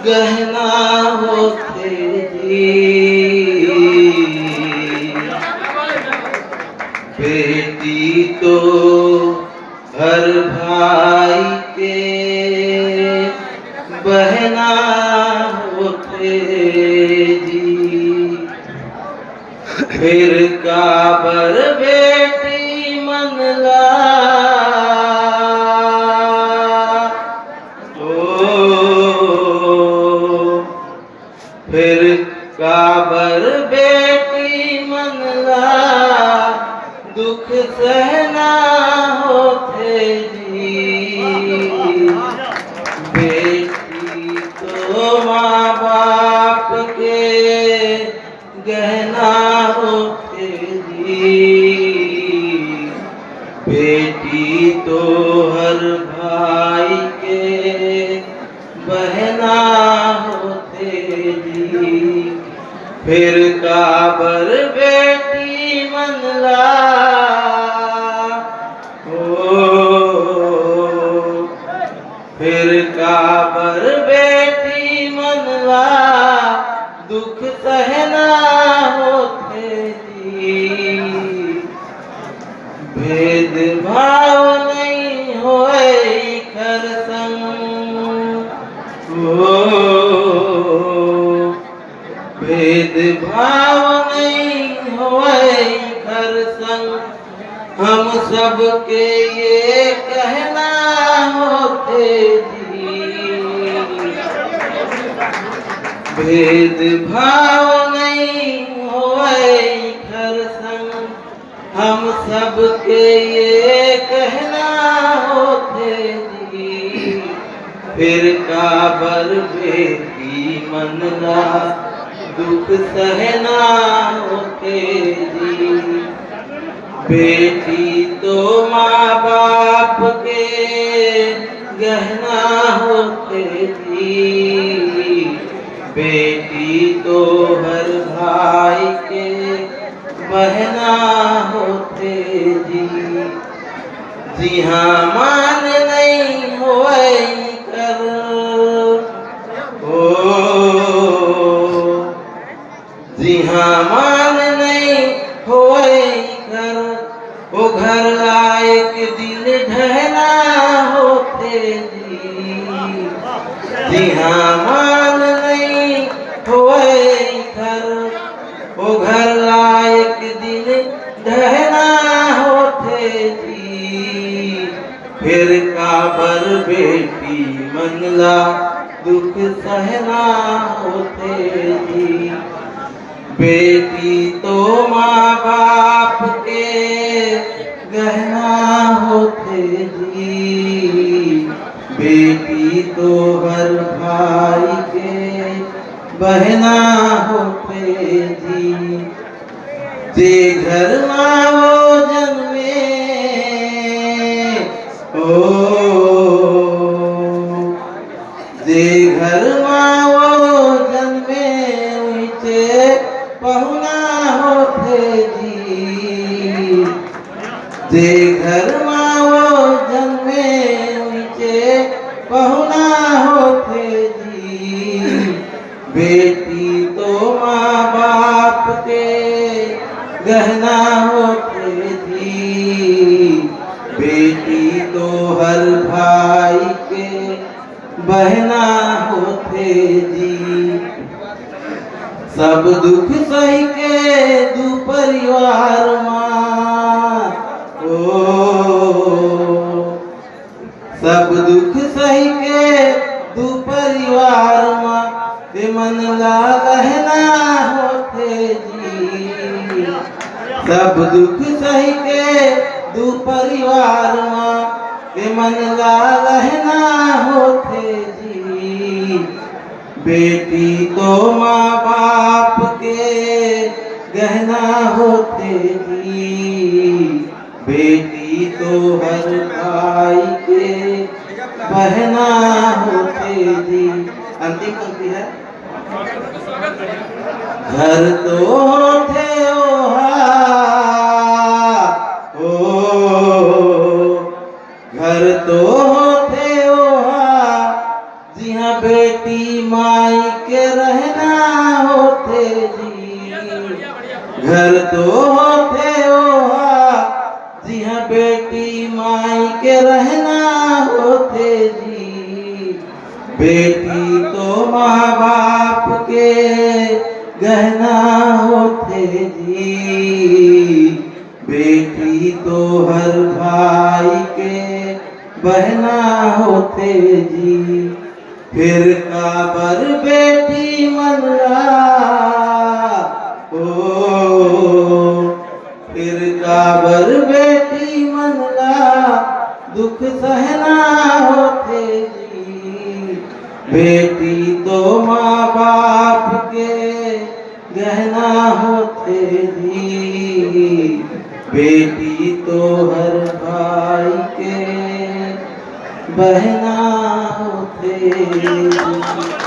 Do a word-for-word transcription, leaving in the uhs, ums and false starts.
गहना होथे जी। बेटी तो हर भाई के बहना होथे जी। फिर काबर बेटी मन ला, ओ, फिर काबर बेटी मन ला दुख सहना होथे जी। बेटी तो माँ बाप के गहना होथे जी। बेटी तो हर भाई के बहना होथे जी। फिर काबर बेटी मन ला, ओ, फिर काबर बेटी मन ला दुख सहना होथे जी। भेदभाव नइ होय एकर संग, ओ, भेदभाव नइ होय एकर संग, हम सबके ये कहना होथे जी। भेदभाव नइ होय एकर संग, हम सबके ये कहना होथे जी। फिर काबर बेटी मन ला दुख सहना होथे जी। बेटी तो माँ बाप के गहना होथे जी। बेटी तो हर भाई के बहना होथे जी। जिहाँ मान नइ होय एकर, ओ, जिहाँ मान नइ होय एकर, ओ घर ला एक दिन ढहना होथे जी। जिहाँ मान नइ होय एकर, ओ घर ला एक दिन ढहना होथे जी। फिर काबर बेटी मन ला दुख सहना होथे जी। बेटी तो माँ बाप के गहना होथे जी। बेटी तो हर भाई के बहना होथे जी। जे घर मा वो जनमे, ओ, जे घर मा वो जनमे, उहिचे पहुना होथे जी। जे घर मा वो जनमे, उहिचे पहुना होथे जी। बेटी तो माँ बाप के गहना होथे जी। बेटी तो हर भाई के बहना होथे जी। सब दुख सही के दू परिवार मा, ओ, सब दुख सही के दू परिवार मा, ए मन ला लहना होथे जी। सब दुख सही के दू परिवार मा, ए मन ला लहना होथे जी। बेटी तो माँ बाप के गहना होथे जी। बेटी तो हर भाई के बहना होथे जी। अंतिम पंक्ति है, घर तो होथे ओहा, ओ, घर तो होथे ओहा, जिहाँ बेटी माई के रहना होथे जी। घर तो होथे ओहा, जिहाँ बेटी माई के रहना होथे जी। बेटी तो माँ बाप के गहना होथे जी। बेटी तो हर भाई के बहना होथे जी। फिर काबर बेटी मन ला, ओ, फिर काबर बेटी मन ला दुख सहना होथे जी। बेटी तो माँ बाप के गहना होथे जी। बेटी तो हर भाई के बहना होथे जी।